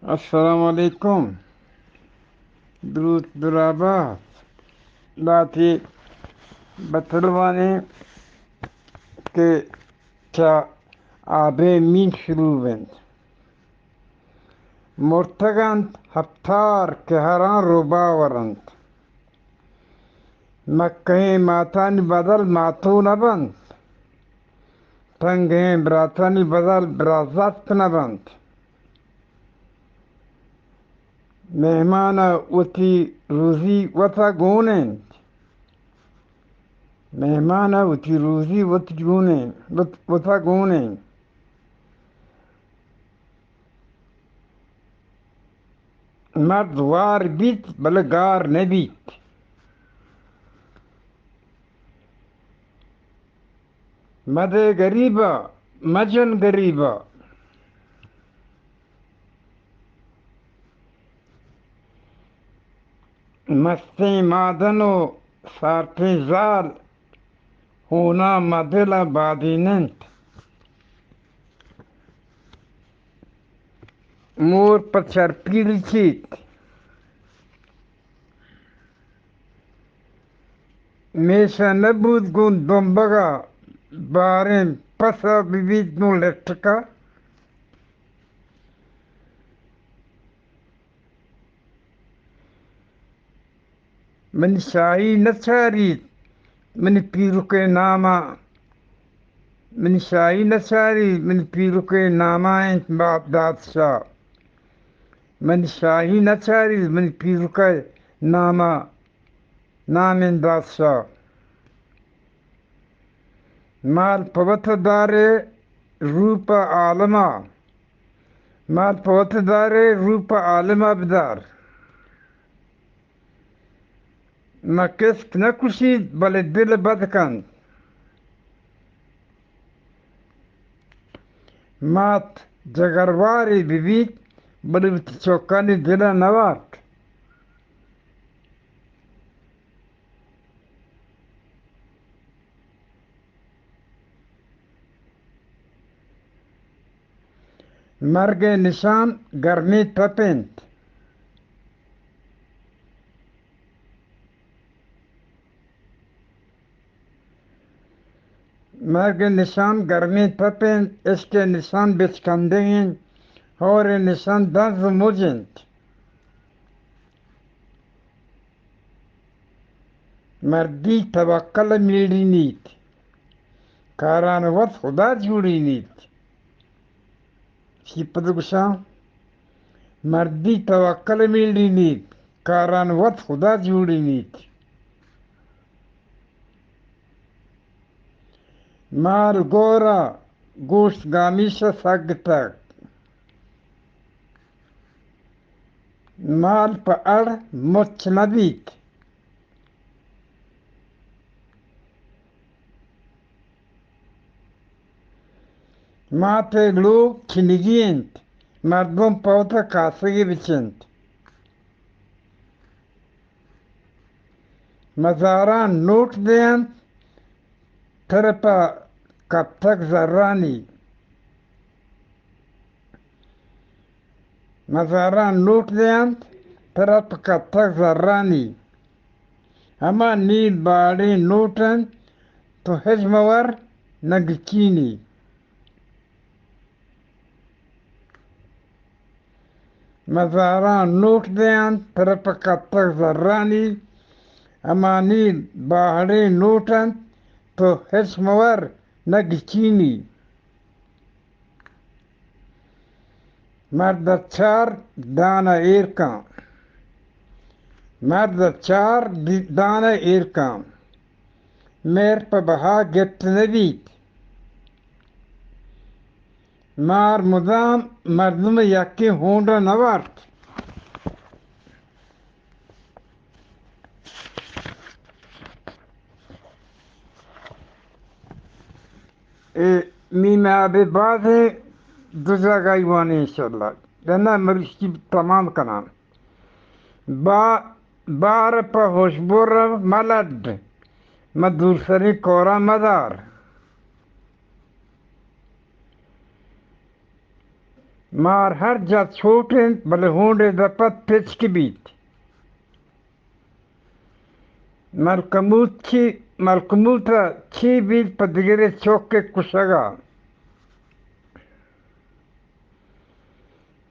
السلام علیکم۔ دروت درابا، داتی بتلوانی کہ چا آبے مین شروع بنت۔ مرتگ انت ہپتار کہ ہراں روباور انت۔ مکہیں ماتانی بدل ماتو نہ بنت۔ تنگہیں براتانی بدل برازاتک نہ بنت۔ مہمان ءَ وتی روزی وت ءَ گون انت۔ مہمان ءَ وتی روزی وت گون انت، وت، وت ءَ گون انت۔ مرد وار بیت، بلے گار نہ بیت۔ مدے گریب ءَ، مجن گریب ءَ۔ مستیں مادن و سارتیں زال، ہونا مدل ءَ بادین انت۔ مور پہ چرپی رچیت۔ میشہ نہ بوت گوں دمبگ ءَ، باریں پس ءَ بہ بیت گوں لٹک ءَ۔ منی شاہی نہ چاریت منی پیرک ءِ نام ءَ، منی شاہی نہ چاریت منی پیرک ءِ نام ءَ انت با-، دادشاہ۔ منی شاہی نہ چاریت منی پیرک ءِ نام ءَ، نام انت دادشاہ۔ مال پہ وت دارے روپ ءِ عالم ءَ، مال پہ وت دارے روپ ءِ عالم ءَ بدار۔ مہ کسک نہ کشیت، بلے دل بد کنت۔ مات جگروارے بہ بیت، بلے وتی چکانی دل ءَ نہ وارت۔ مرگ ءِ نشان گرمیں تپ انت۔ مرگ ءِ نشان گرمیں تپ انت، عشق ءِ نشان بچکندگ انت، ہور ءِ نشان دنز و مج انت۔ مردی توکل ءَ میڑینیت، کاران وت خدا جوڑینیت۔ چی پد گوشاں؟ مردی توکل ءَ میڑینیت، کاران وت خدا جوڑینیت۔ مال گور ءَ، گوشت گامیش ءَ سگتگ۔ مال پہ اڑ مچ نہ بیت۔ مات ءِ لوگ چنگی انت، مردم پہ وت ءَ کاسگے بچنت۔ مزاراں نوٹ دینت، ترا پہ کپتگ زرانی۔ مزاراں نوٹ دینت، ترا پہ کپتگ زرانی۔ ہما نیل باڑیں نوٹ انت، تو ہچ مہ ور نہ گچینی۔ مزاراں نوٹ دینت، ترا پہ کپتگ زرانی۔ ہما نیل باڑیں نوٹ انت، تو ہچ مہ ور نہ گچینی۔ مرد ءَ چار دان ءَ ایر کن۔ مرد ءَ چار دی-، دان ءَ ایر کن۔ مہر پہ بہا گپت نہ بیت۔ مار مدام مردم ءِ یکیں ہونڈ ءَ نہ وارت۔ اے میم ءَ بہ بازیں دو جاگہی وانیں انشاءاللہ۔ دنا مروشی تمام کناں۔ با-، بار پہ ہوشبر ملڈ، مہ دورسریں کوراں مدار۔ مار ہر جا چوٹ انت، بلے ہونڈ ءِ دپ ءَ پچک بیت۔ ملکموت چی، ملکموت ءَ چی بیت پہ دگرے چک ءِ کشگ ءَ؟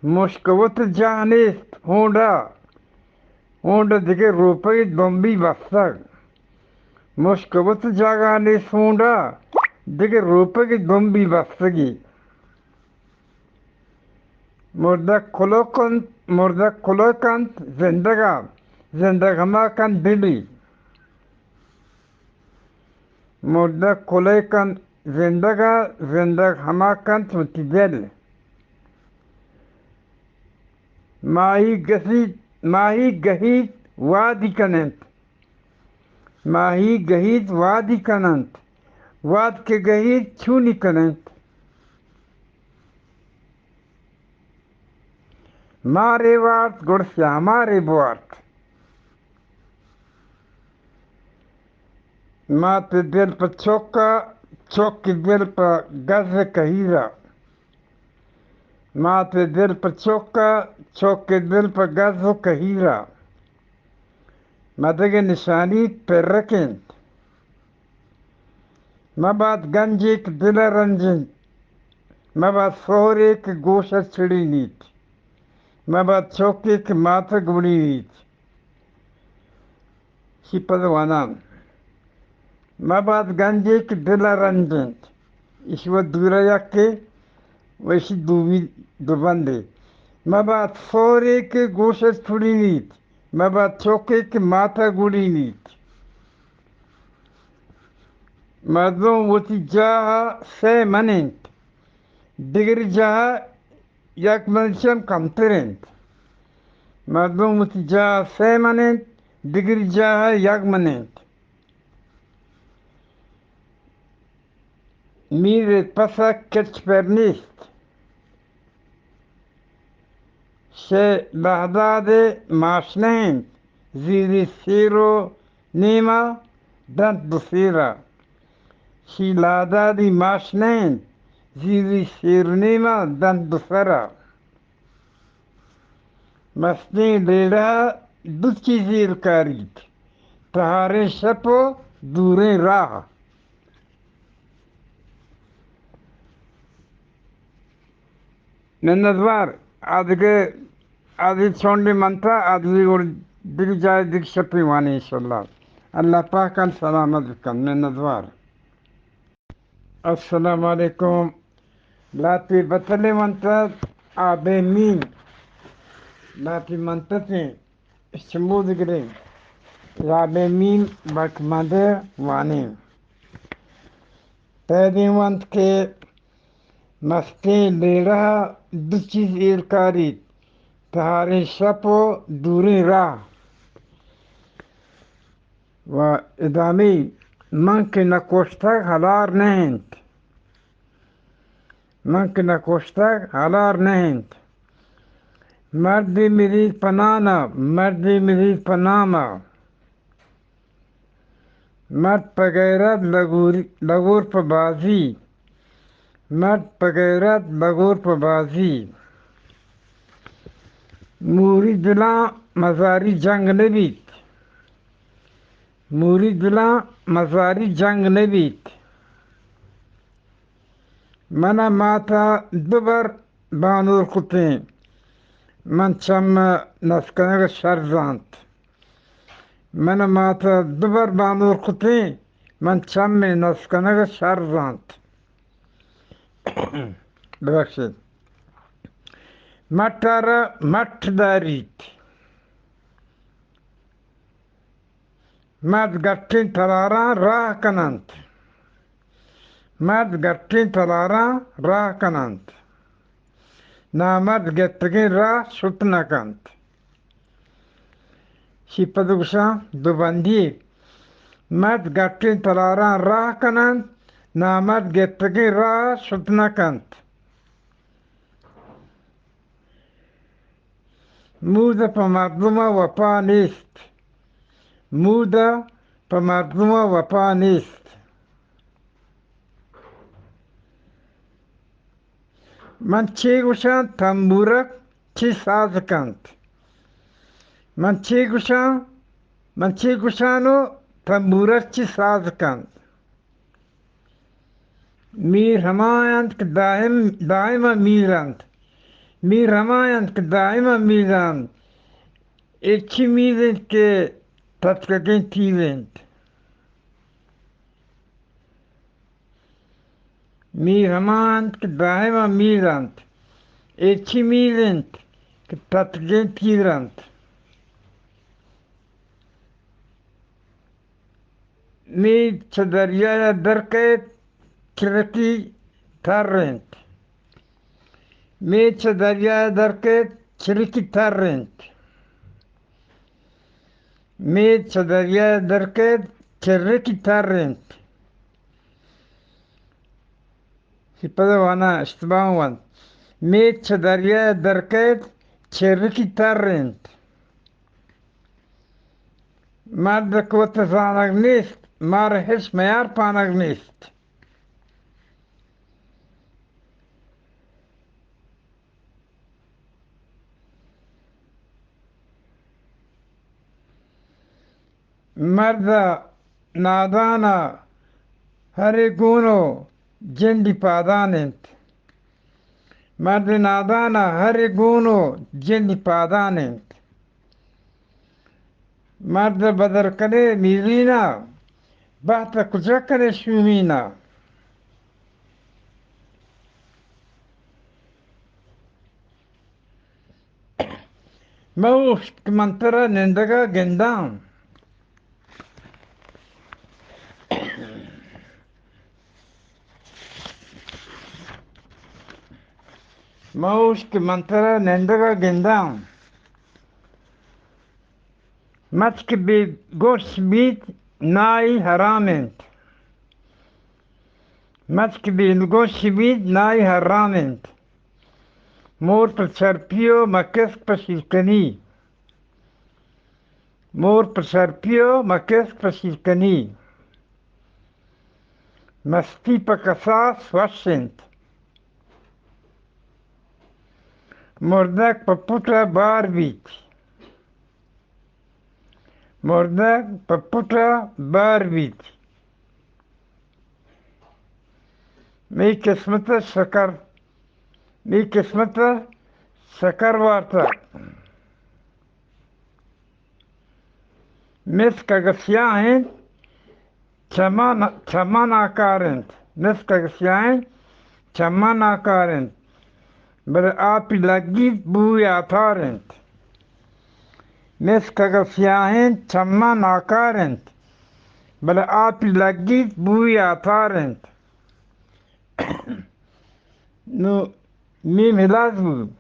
مشک وت جاہ نیست ہونڈ ءَ، ہونڈ ءَ دگہ روپگے دمبی بستگ۔ مشک وت جاگہ نیست ہونڈ ءَ، دگہ روپگے دمبی بستگی۔ مردگ کلک انت، مردگ کلک انت زندگ ءَ، زندگ ہما کنت دلی۔ مردگ کلک انت زندگ ءَ، زندگ ہما کنت وتی دل۔ ماہی گسیت، ماہی گہیت وادی کن انت۔ ماہی گہیت وادی کن انت۔ واد کہ گہیت چونی کن انت؟ مارے وارت گڑا سیاہ مارے بوارت۔ مات ءِ دل پہ چک ءَ، چک ءِ دل پہ گز ءِ کہیر ءَ۔ مات ءِ دل پہ چک ءَ، چک ءِ دل پہ گز ءُ کہیر ءَ۔ مدگ ءِ نشانی پرک انت۔ مبات گنجے کہ دل ءَ رنج انت۔ مبات سہرے کہ گوش ءَ چڑینیت۔ مبات چکے کہ مات ءَ گڑینیت۔ چی پد واناں۔ مبات گنجے کہ دل ءَ رنج انت۔ ایشی وت دور ءَ یکے و ایشی دومی دو بندے۔ مبات سہرے کہ گوش ءَ چڑینیت۔ مبات چکے کہ مات ءَ گڑینیت۔ مردم وتی جاہ ءَ سئے من انت، دگری جاہ ءَ یک من چم کمتر انت۔ مردم وتی جاہ ءَ سئے من انت، دگری جاہ ءَ یک من انت۔ میر ءِ پس ءَ کچ پر نیست۔ شے لہداد ءِ ماش نہ انت، زیری سیر و نیما دنت دو سیرا۔ شی لہدادی ماش نہ انت، زیری سیر و نیما دنت دو سرا۔ مستیں لیڑہ دو چیز ایر کاریت، تہاریں شپ و دوریں راہ۔ منتوار۔ آ دگہ، آ دگہ چونڈے منتا، آ دگہ گڑ دگہ جاہ دگہ شپی وانی انشاءاللہ۔ اللہ پاک ان سلامت بکن۔ منتوار۔ السلام علیکم۔ لاتی بتلے منتت آبے میم۔ لاتی منتتیں۔ شمود گریں۔ آبے میم بک مدے وانیں۔ پیدیں وانت کہ مستیں لیڑہ دو چیز ایر کاریت، تہاریں شپ و دوریں راہ۔ و ادامہ، من کہ نہ کشتگ ہلار نہ انت۔ من کہ نہ کشتگ ہلار نہ انت۔ مردے مریت پہ نانا، مردے مریت پہ ناما۔ مرد پہ غیرت لگوری، لگور پہ بازی۔ مرد پہ غیرت لگور پہ بازی۔ موری دلاں مزاری جنگ نہ بیت۔ موری دلاں مزاری جنگ نہ بیت۔ من ءَ مات ءَ دو بر بانور کتیں، من چم ءِ نس کنگ ءَ شر زانت۔ من ءَ مات ءَ دو بر بانور کتیں، من چم ءِ نس کنگ ءَ شر زانت۔ ببخشید۔ مٹ ءَ را مٹ داریت۔ مرد گٹیں تلاراں راہ کن انت۔ مرد گٹیں تلاراں راہ کن انت۔ نامرد گپتگیں راہ شت نہ کنت۔ شی پد گوشاں دو بندی۔ مرد گٹیں تلاراں راہ کن انت، نامرد گپتگیں راہ شت نہ کنت۔ مود ءَ پہ مردم ءَ وپا نیست۔ مود ءَ پہ مردم ءَ وپا نیست۔ من چے گوشاں، تمبورک چے ساز کنت؟ من چے گوشاں، من چے گوشاں و تمبورک چے ساز کنت؟ میر ہما انت کہ دائم، دائم میر انت۔ میر ہما انت کہ دائم میر انت۔ اے چی میر انت کہ تتکگیں تیر انت؟ میر ہما انت کہ دائم میر انت۔ اے چی میر انت کہ تتکگیں تیر انت؟ میر چہ دریا ءَ در کئیت، چرکی تر انت۔ میر چہ دریا ءَ در کئیت، چرکی تر انت۔ میر چہ دریا ءَ در کئیت، چرکی تر انت۔ سی پدا وانا اشتباہ وانت۔ میر چہ دریا ءَ در کئیت، چرکی تر انت۔ مرد ءَ کہ وت زانگ نیست، مارا ہچ میار پانگ نیست۔ مرد ءَ نادان ءَ ہرے گون و جندی پادان انت۔ مرد نادان ءَ ہرے گون و جندی پادان انت۔ مرد بدر کنے میرین ءَ، بہت کجا کنے شومین ءَ۔ مہ اوشت کہ من ترا نندگ ءَ گنداں۔ مہ اوشت کہ من ترا نندگ ءَ گنداں۔ مچ کہ بے گوش بیت، نائی حرام انت۔ مچ کہ بے گوش بیت، نائی حرام انت۔ مور پہ چرپی و مکسک پہ شیرکنی۔ مور پہ چرپی و مکسک پہ شیرکنی۔ مستی پہ کساس وش انت۔ مردک پہ پٹ ءَ بار بیت۔ مردک پہ پٹ ءَ بار بیت۔ مئی قسمت ءَ شکر، مئی قسمت ءَ شکر وارتگ۔ مسک اگہ سیاہ انت، چماں، چماں ناکار انت۔ مسک اگہ سیاہ انت، چماں ناکار انت، بلے آپی لگیت بوی آتار انت۔ مسک اگہ سیاہ انت، چماں ناکار انت، بلے آپی لگیت بوی آتار انت۔ نوں میم ہلاس بوت۔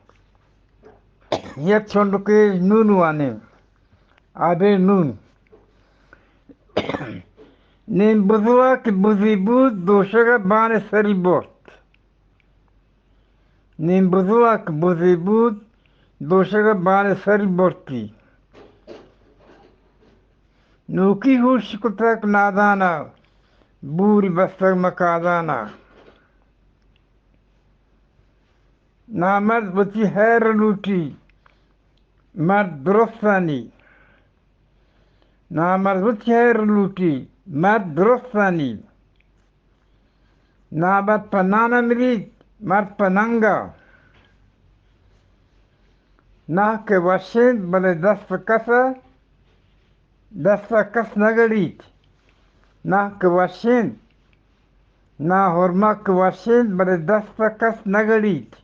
یک چنڈکے نون وانیں۔ آبے نون۔ نیم بزوا کہ بزی بوت، دوشگ ءَ بان سری برت۔ نیم بزوا کہ بزی بوت، دوشگ ءَ بان سری برتی۔ نوکی ہوش کتگ نادان ءَ، بوری بستگ مکادان ءَ۔ نامرد وتی ہیر لوٹی، مرد درستانی۔ نامرد وتی ہیر لوٹی، مرد درستانی۔ نامرد پہ نان ءَ مریت، مرد پہ ننگ ءَ۔ ناہ کہ وش انت، بلے دست کس ءَ، دست ءَ کس نہ گڑیت۔ ناہ کہ وش انت، ناہ ہرمک کہ وش انت، بلے دست ءَ کس نہ گڑیت۔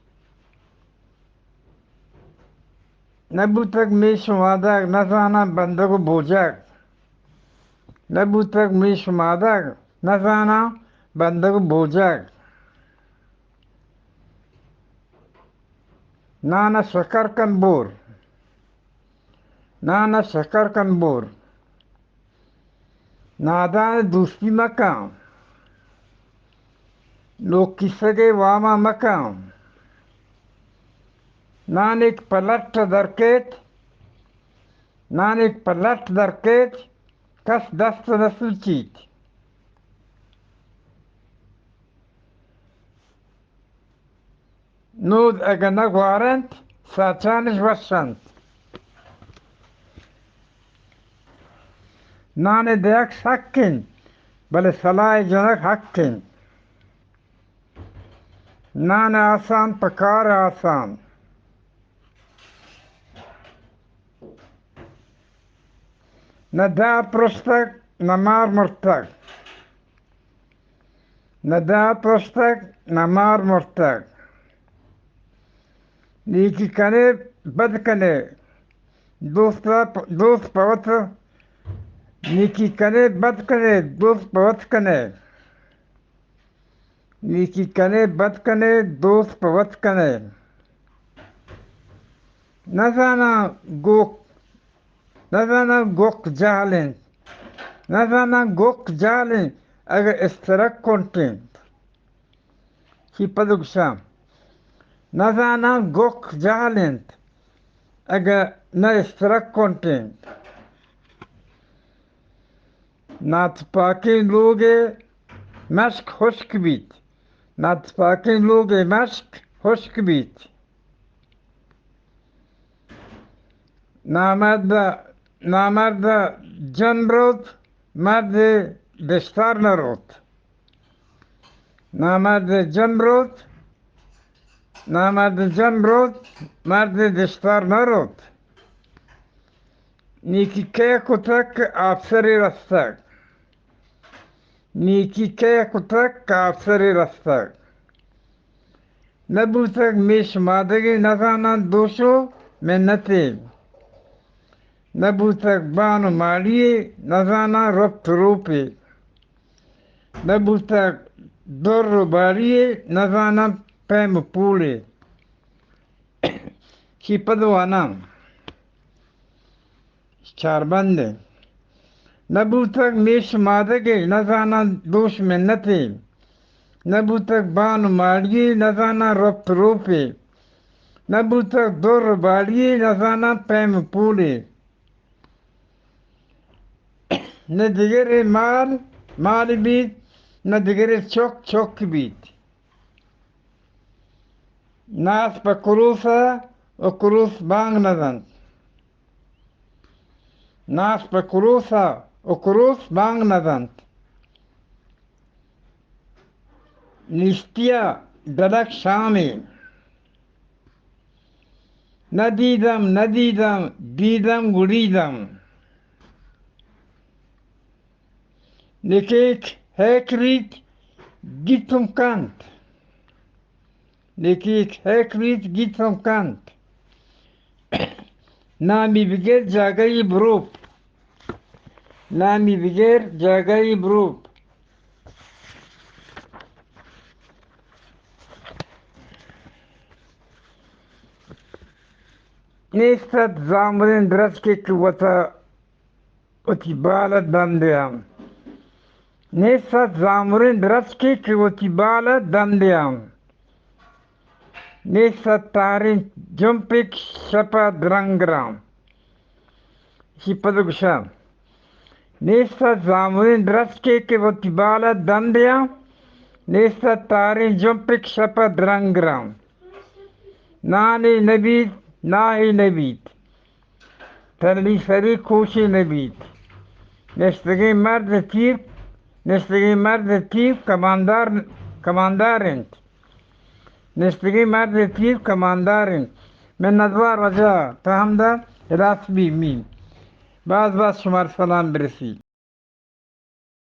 نہ بوتگ میش و مادگ، نہ زاناں بندگ و بوجگ۔ نہ بوتگ میش و مادگ، نہ زاناں بندگ و بوجگ۔ نان ءَ شکر کن بور، نان ءَ شکر کن بور۔ نادان ءَ دوستی مکن، لوگ کیسگ ءِ وام ءَ مکن۔ نانے کہ پہ لٹ ءَ در کیت، نانے کہ پہ لٹ در کیت، کس دست ءَ نہ سوچیت۔ نود اگہ نہ گوارنت، ساچانش وش انت۔ نان ء دئیگ سک انت، بلے سلاہ ء جنگ حق انت۔ نان آسان پہ کار آسان۔ نہ داد پرشتگ، نہ مار مرتگ۔ نہ داد پرشتگ، نہ مار مرتگ۔ نیکی کنے، بد کنے، دوست ء پ-، دوست پہ وت۔ نیکی کنے، بد کنے، دوست پہ وت کنے۔ نیکی کنے، بد کنے، دوست پہ وت کنے۔ نزاناں گوک، نزاناں گوک جہل انت۔ نزاناں گوک جہل انت، اگہ استرک کنٹ انت۔ چی پد گوشاں؟ نزاناں گوک جہل انت، اگہ نہ استرک کنٹ انت۔ ناتپاکیں لوگ ء مشک ہشک بیت۔ ناتپاکیں لوگ ء مشک ہشک بیت۔ نامرد، نامرد جن روت، مرد دشتار نہ روت۔ نامرد جن روت، نامرد جن روت، مرد دشتار نہ روت۔ نیکی کئے کتگ کہ آپسرے رستگ؟ نیکی کئے کتگ کہ آپسرے رستگ؟ نہ بوتگ میش مادگے نزاناں دوش و منتے۔ نہ بوتگ بان و ماڑیے نزاناں رپت و روپے۔ نہ بوتگ در و باڑیے نزاناں پیم و پولے۔ چی پد واناں؟ چاربندے۔ نہ بوتگ میش مادگے نزاناں دوش منتے۔ نہ بوتگ بان و ماڑیے نزاناں رپت روپے۔ نہ بوتگ در و باڑیے نزاناں پیم و پولے۔ نہ دگرے مال مال بیت، نہ دگرے چک چک بیت۔ ناس پہ کروس ء و کروس بانگ نہ دنت۔ ناس پہ کروس ء و کروس بانگ نہ دنت۔ نیستی ء ڈلک شامے۔ نہ دیدم، نہ دیدم، دیدم گڑیدم۔ نکیک ہیکریت گیتم کنت۔ نکیک ہیکریت گیتم کنت۔ نامی بگر جاگہی بروپ۔ نامی بگر جاگہی بروپ۔ نیست ات زامریں درچکے کہ وتا وتی بال ء دم دیاں۔ نیست ات زامریں درچکے کہ وتی بال ء دم دیاں۔ نیست ات تاریں جمپے کہ شپ ء درنگراں۔ ایشی پد گوشاں، نیست ات زامریں درچکے کہ وتی بال ء دم دیاں۔ نیست ات تاریں جمپے کہ شپ ء درنگراں۔ نانے نہ بیت، ناہے نہ بیت۔ ترلی سری کوشی نہ بیت۔ نشتگیں مرد تیر، نشتگیں مرد تیر کماندار، کماندار انت۔ نشتگیں مرد تیر کماندار انت۔ منتوار واجہ، تو ہمدا ہلاس بی می۔ باز باز شمار سلام برسی۔